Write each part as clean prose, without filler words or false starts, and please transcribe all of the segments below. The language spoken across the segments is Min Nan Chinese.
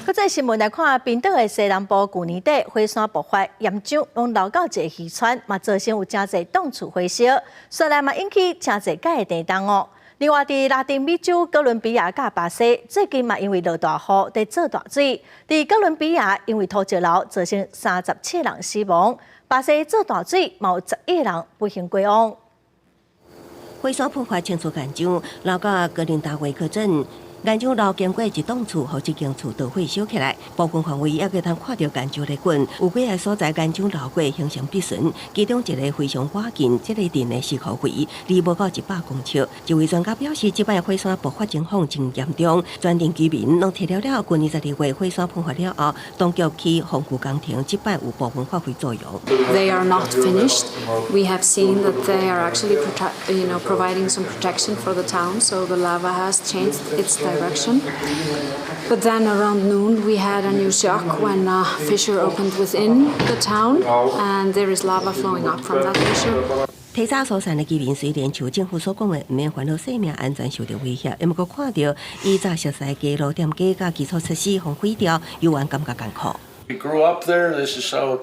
國際新聞來看，檳島的西南部舊年底火山爆發，岩漿攏流到一个漁村，嘛造成有誠濟棟厝火燒，紲來嘛引起誠濟擺的地動哦。另外，佇拉丁美洲哥倫比亞佮巴西，最近嘛因為落大雨，佇做大水。佇哥倫比亞因為土石流造成37人死亡，巴西做大水嘛有11個人不幸過往。火山噴發清除岩漿，流到格林達維克鎮。岩漿流經過一棟厝，予這間厝都火燒起來。部分範圍猶閣通看著岩漿咧滾，有幾个所在岩漿流過形成壁唇，其中一个非常倚近這个鎮的四箍圍，離無到100公尺。一位專家表示，這擺火山爆發情況真嚴重，全鎮居民攏提了了。舊年12月火山噴發了後，當局起防禦工程，這擺有部分發揮作用。 They are not finished. We have seen that they are actually providing some protection for the town, so the lava has changed its direction. But then around noon we had a new shock when a fissure opened within the town and there is lava flowing up from that fissure. 提早疏散的居民雖然像政府所講的，毋免煩惱生命安全受著威脅，毋過看著以前熟似街路店家佮基礎設施予毀掉，猶原感覺艱苦。 We grew up there. This is so.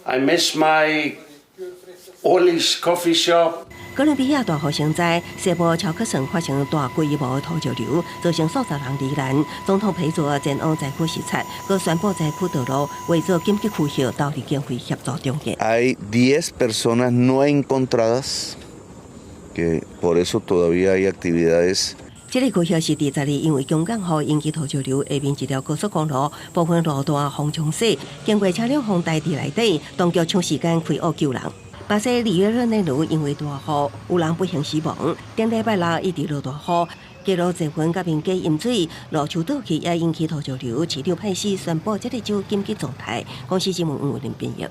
I miss my Ollie's coffee shop. 哥倫比亞大雨成災，西部喬克省發生大規模土石流，造成數十人罹難。總統皮卓前往災區視察，閣宣布災區道路劃做緊急區域，投入經費協助重建。 Hay 10 personas no encontradas, que por eso todavía hay actividades. 這个區域是佇12因為強降雨引起土石流，下面一條高速公路部分路段予沖洗，經過車輛予埋佇內底，當局搶時間開挖救人。巴西里約熱內盧因為大雨，有人不幸死亡。頂禮拜六一直落大雨，街路濟雲佮民家淹水，路樹倒去也引起土石流。市長派斯宣布這个州緊急狀態。公視新聞吳文編譯。